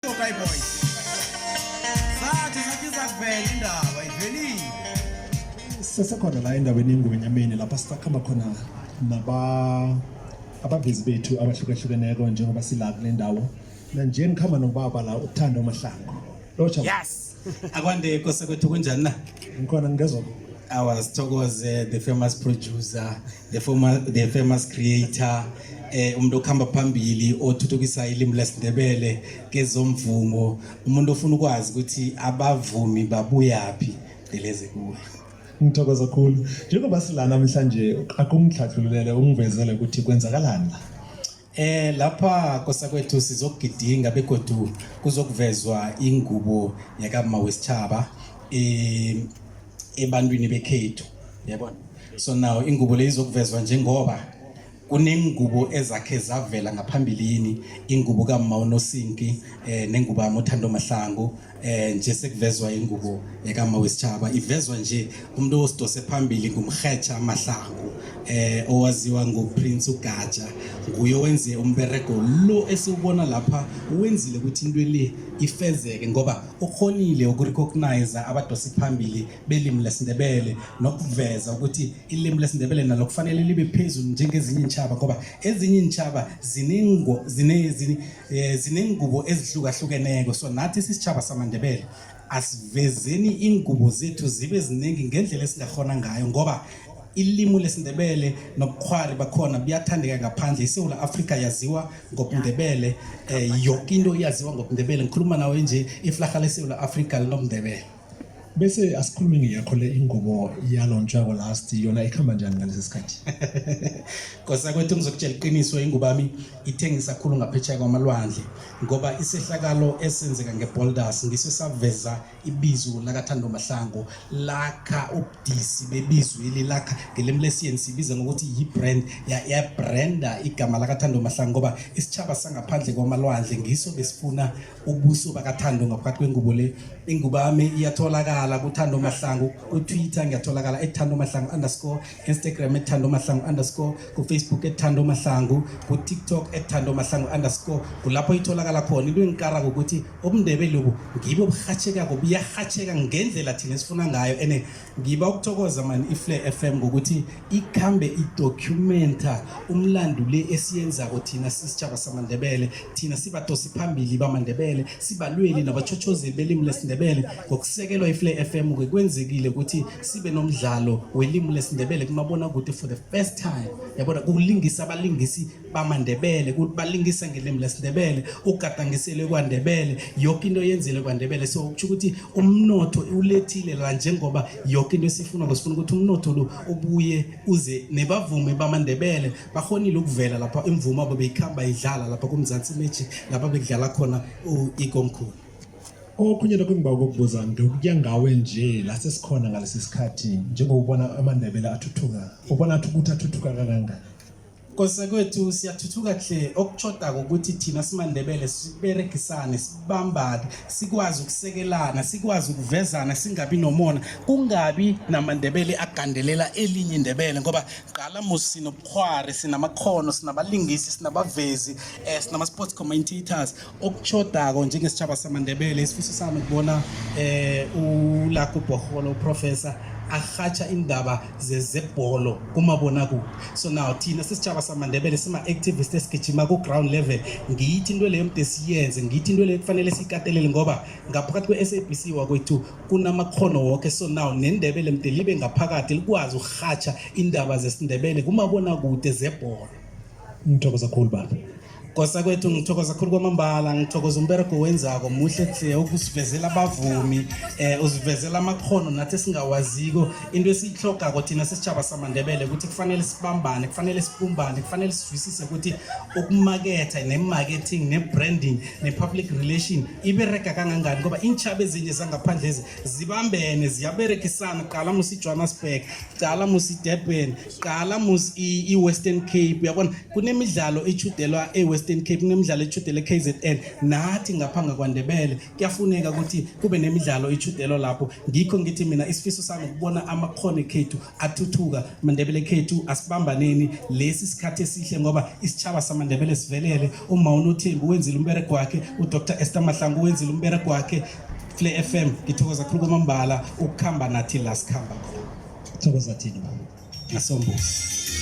Okay boys. Sathi sathi izakuvela indaba ivelile. Sesekhona la endaweni yengwenyameni lapha sisakhamba khona naba abavezi bethu abahlukahlukeneko njengoba sila kule ndawo nanje ngikhamba nobaba la uThando Mahlangu. Lotsha. Yes. Akwande Nkosi kwethu, kunjani na? Ngikhona, ngezwa. Awa, sithokoze the famous producer, the famous creator, umuntu okhamba phambili othuthukisa ilimi lesiNdebele kezomvumo, umuntu ofuna ukwazi ukuthi abavumi babuyaphi, deleze kuwe. Ngithokoza kakhulu. Njengoba sila namhlanje, akungihlathululele, ungivezele ukuthi kwenzakalani la. Lapha kosakwethu sizokugidinga begodu kuzokuvezwa ingubo yakamma wesitjhaba ebantwini bekhethu, yabona. So now ingubo le izokuvezwa njengoba kunengubo ezakhe zavela ngaphambilini, ingubo kamma uNosinki nengubo kaMothando Mahlangu. Nje sekuvezwa ingubo yakamma wesitjhaba, ivezwa nje umuntu osidose phambili ngumrhetsha Mahlangu, owaziwa nguPrince uGaja. Nguye owenze umberego lo esiwubona lapha, wenzile ukuthi into le ifezeke ngoba ukhonile ukurecognize abadosi phambili belimi lesiNdebele nokuveza ukuthi ilimi lesiNdebele nalo kufanele libe phezulu njengezinye iintjhaba, ngoba ezinye iintjhaba zinengo zine zine zinengubo ezihlukahlukeneko. So nathi sisitjhaba samaNdebele asivezeni ingubo zethu zibe ziningi ngendlela esingahona ngayo, ngoba ilimi lesiNdebele nobukhwari bakhona buyathandeka ngaphandle. ISewula Afrika yaziwa ngobuNdebele, yonke into iyaziwa ngobuNdebele. Ngikhuluma nawe nje, iflaga leSewula Afrika linobuNdebele. Bese asikhulume ngeyakho le ingubo yalontshwako last, yona ikhamba njani ngalesi sikhathi? Nkosakwethu, ngizokutshela iqiniso, ingubo yami ithengisa khulu ngaphetsheya kwamalwandle, ngoba isehlakalo esenzeka ngeBoulders ngiso saveza ibizo lakaThando Mahlangu, lakha ubudisi bebizweli, lakha ngelimi lesiyeni sibiza ngokuthi yi-brand, yabranda igama lakaThando Mahlangu, ngoba isitjhaba sangaphandle kwamalwandle ngiso besifuna ubuso bakaThando ngaphakathi kwengubo le. Ingubo yami iyatholakala kuThando Mahlangu kuTwitter, ngiyatholakala @ThandoMahlangu_, Instagram @ThandoMahlangu_, kuFacebook @ThandoMahlangu, kuTikTok @ThandoMahlangu_, kulapho itholakala khona. Into engikarako ukuthi ubundebele lobu ngibo buhatshekako, buyahatsheka ngendlela thina esifuna ngayo. Ene ngiba ukuthokoza mani iFlare FM ngokuthi ikhambe idocumenta umlando le esiyenzako thina sisitjhaba samaNdebele. Thina sibadosi phambili bamaNdebele, sibalweli nabachochozeli belimi lesiNdebele. Ngokusekelwa iFlare FM ke kwenzekile ukuthi sibe nomdlalo welimi lesiNdebele kumabonakude for the first time, yabona, kulingisa abalingisi bamaNdebele, balingisa ngelimi lesiNdebele, ugadangiselwe kwaNdebele, yonke into yenzele kwaNdebele. So kusho ukuthi umnotho ulethile la, njengoba yonke into esifuna sifuna ukuthi umnotho lo ubuye uze nebavumi bamaNdebele bakhonile ukuvela lapha, imvumo abo beyikhamba idlala lapha kuMzansi Magic, lapha bekudlala khona ikomkhulu. Okhunye lokho engiba ukukubuza, ngokuya ngawe nje la sesikhona ngalesi sikhathi, njengokubona amaNdebele athuthuka, ubona ukuthi athuthuka kangangani? Nkosekwethu, siyathuthuka hle. Okutshodako ukuthi thina simaNdebele siberegisane, sibambane, sikwazi ukusekelana, sikwazi ukuvezana, singabi nomona, kungabi namaNdebele agandelela elinye iNdebele, ngoba qala musi sinobukhwari, sinamakhono, sinabalingisi, sinabavezi, sinama-sports commentators. Okutshodako njengesitjhaba samaNdebele, isifiso sami kubona ulakho ubhoholo uprofessor arhatsha indaba zezebholo kumabonakude. So now thina sisitjhaba samaNdebele sima-activist esigijima ku-ground level. Ngiyithi into leyo mde siyenze, ngiyithi into leyo kufanele siyikatelele, ngoba ngaphakathi kwe-SABC wakwethu kunamakhono woke. So now neNdebele mde libe ngaphakathi, likwazi ukurhatsha indaba zesiNdebele kumabonakude zebholo. Ngithokoza kakhulu, baba. Kosa kwethu, ngithokoza khulu kwamambala. Ngithokoza umberego wenzako, muhle hle ukusivezela abavumi, usivezela amakhono nathi esingawaziko. Into esiyihlogako thina sisitjhaba samaNdebele ukuthi kufanele sibambane, kufanele sibumbane, kufanele sizwisise ukuthi ukumaketha ne-marketing ne-branding ne-public relation iberega kangangani, ngoba iintjhaba ezinye zangaphandle ezi zibambene, ziyaberegisana. Qala musi iJohannesburg, qala musi iDurban, qala musi i-Western Cape, uyabona kunemidlalo echudelwa e-Western e-Western Cape, kunemidlalo echudele e-KZN, nathi ngapha ngakwaNdebele kuyafuneka ukuthi kube nemidlalo ichudelwa lapho. Ngikho ngithi mina isifiso sami ukubona amakhono ekhethu athuthuka. Mandebele ekhethu, asibambaneni, lesi sikhathi esihle ngoba isitshaba samaNdebele sivelele. Uma uNothembi wenzile umberego wakhe, uDr Esther Mahlangu wenzile umberego wakhe. Fle FM, ngithokoza khulu kwamambala ukukhamba nathi la sikhamba khona. Thokoza thina, baba. Ngasombusi.